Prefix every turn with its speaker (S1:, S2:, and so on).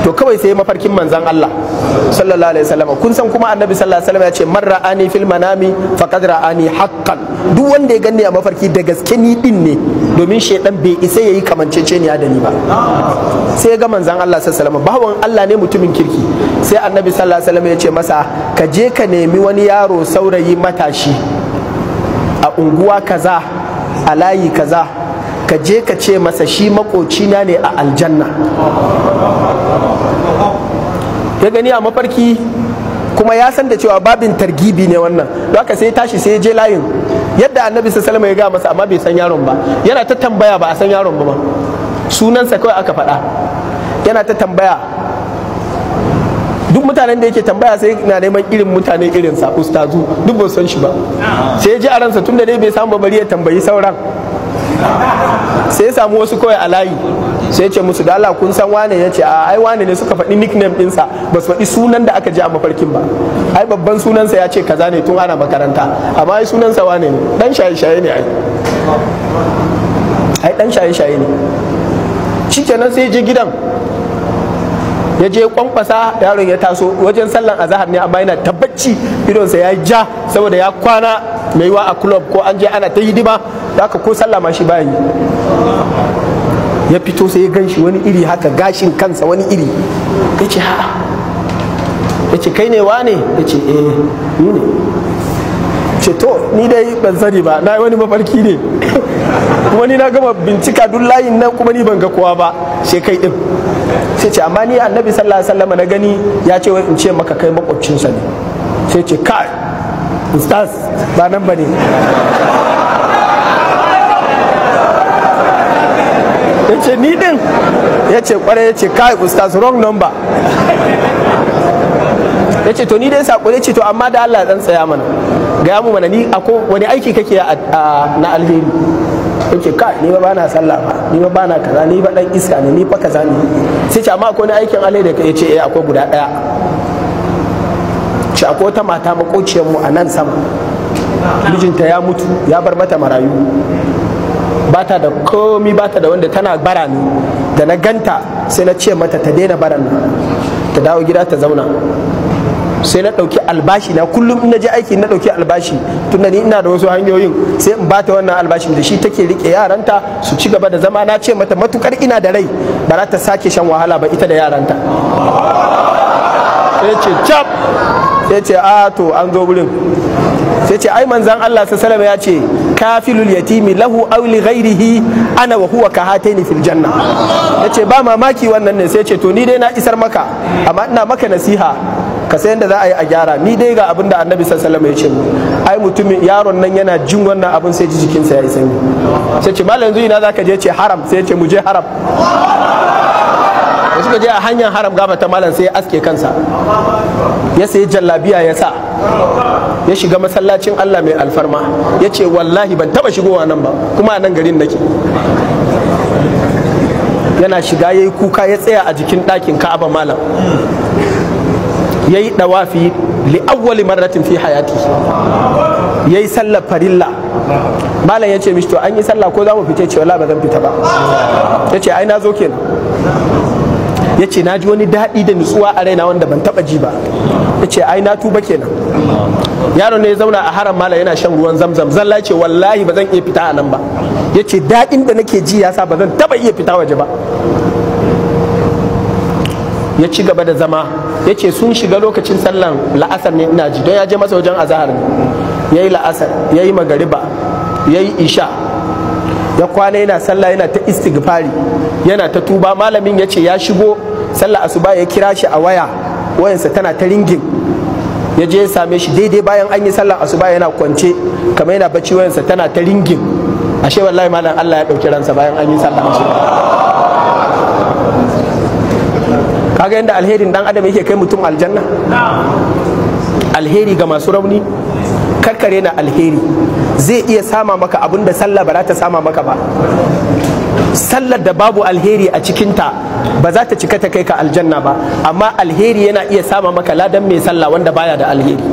S1: To kawai sai mafarkin manzan Allah sallallahu alaihi wasallam. Kun san kuma annabi sallallahu alaihi wasallam ya ce man ra'ani fil manami faqad ra'ani haqqan. Duk wanda ya ganni a mafarki da gaske ni din ne, domin shedan bai isa yayi kamanceceniya da ni ba. Sai ya ga manzan Allah sallallahu alaihi wasallam, bawan Allah ne mutumin kirki. Sai annabi sallallahu alaihi wasallam ya ce masa ka je ka nemi wani yaro saurayi matashi a unguwa kaza a layi kaza, ka je ka ce masa shi makocina ne a aljanna. Ya gani a mafarki kuma ya san da cewa babin targibi ne wannan, don haka sai tashi sai ya je layin yadda annabi sallallahu alaihi wasallam ya ga masa, amma bai san yaron ba. Yana ta tambaya ba a san yaron ba ma, sunansa kawai aka faɗa. Yana ta tambaya, duk mutanen da yake tambaya sai na neman irin mutane irinsa ustazu, duk ba san shi ba. Sai ya ji a ransa tunda dai bai samu ba bari ya tambayi sauran. Sai ya samu wasu kawai a layi, sai ya ce musu da Allah kun san wane? Ya ce a ai wane ne, suka faɗi nickname ɗinsa, ba su faɗi sunan da aka ji a mafarkin ba. Ai babban sunansa ya ce kaza ne tun ana makaranta, amma ai sunansa wane ne, dan shaye-shaye ne, ai ai dan shaye-shaye ne. Shikenan sai ya je gidan, ya je kwankwasa, yaron ya taso wajen sallan azahar ne, amma yana tabbaci idonsa ya ja saboda ya kwana mai yiwa a club ko an je ana ta hidima, da haka ko sallah ma shi baya yi. Ya fito sai ya gan shi wani iri haka, gashin kansa wani iri. Ya ce ha, ya ce kai ne wane? Ya ce eh ni ne. Ce to ni dai ban sani ba, na yi wani mafarki ne kuma ni na gama bincika duk layin nan kuma ni ban ga kowa ba sai kai din. Sai ce amma ni annabi sallallahu alaihi wasallam na gani ya ce wai in ce maka kai makwabcinsa ne. Sai ce kai ustaz ba nan ba ne. Ya ce ni din? Ya ce kwarai. Ya ce kai ustaz wrong number. Ya ce to ni dai sako. Ya ce to amma da Allah dan tsaya mana, gaya mu mana ni ako wani aiki kake na alheri. Ya ce kai ni ba na sallah ba, ni ba na kaza, ni ba dan iska ne, ni fa kaza ne. Sai ce amma akwai wani aikin alheri da kai? Ya ce eh akwai guda daya. Ce akwai wata mata makociyar mu a nan sama, mijinta ya mutu ya bar mata marayu, bata da komi, bata da wanda, tana bara ne. Da na ganta sai na ce mata ta daina baran nan, ta dawo gida ta zauna. Sai na ɗauki albashi na, kullum in na je aiki na ɗauki albashi, tunda ni ina da wasu hanyoyin, sai in bata wannan albashin da shi take rike yaranta su ci gaba da zama. Na ce mata matukar ina da rai ba za ta sake shan wahala ba ita da yaranta. Sai ce cap, sai ce a to an zo wurin. Sai ce ai manzan Allah sallallahu alaihi wasallam ya ce kafilul yatimi lahu aw li ghairihi ana wa huwa kahataini fil janna. Yace ba mamaki wannan ne. Sai ce to ni dai na isar maka, amma ina maka nasiha ka san yadda za a yi a gyara. Ni dai ga abin da annabi sallallahu alaihi wasallam ya ce mu. Ai mutumin yaron nan yana jin wannan abin sai ji jikinsa ya yi sanyi. Sai ce malam yanzu ina zaka je? Ce haram. Sai ce mu je haram. Da suka je a hanyar haram gaba ta malam sai ya aske kansa, ya sayi jallabiya ya sa, ya shiga masallacin Allah mai alfarma. Ya ce wallahi ban taba shigowa nan ba, kuma a nan garin nake. Yana shiga ya yi kuka, ya tsaya a jikin ɗakin Ka'aba malam, ya yi ɗawafi li awwali marratin fi hayati, ya yi sallar farilla. Malam ya ce mishi to an yi sallah ko za mu fice? Ce wallahi ba zan fita ba. Ya ce ai na zo kenan. Ya ce na ji wani daɗi da nutsuwa a raina wanda ban taɓa ji ba. Ya ce ai na tuba kenan. Yaro ne ya zauna a haram malam yana shan ruwan zamzam zalla. Ce wallahi ba zan iya fita a nan ba. Ya ce daɗin da nake ji ya sa ba zan taɓa iya fita waje ba. Ya ci gaba da zama. Ya ce sun shiga lokacin sallan la'asar ne ina ji, don ya je masa wajen azahar ne. Ya yi la'asar, ya yi magariba, ya yi isha, ya kwana yana sallah, yana ta istighfari, yana ta tuba. Malamin ya ce ya shigo sallah asuba ya kira shi a waya, wayansa tana ta ringin. Ya je ya same shi daidai bayan an yi sallah asuba yana kwance kamar yana bacci, wayansa tana ta ringin. Ashe wallahi malam Allah ya ɗauki ransa bayan an yi sallah asuba. Kaga yadda alherin dan adam yake kai mutum aljanna. Alheri ga masu rauni, karkare na alheri zai iya sama maka abin da sallah ba za ta sama maka ba. Sallar da babu alheri a cikinta ba za ta cika ta kai ka aljanna ba, amma alheri yana iya sama maka ladan mai sallah wanda baya da alheri.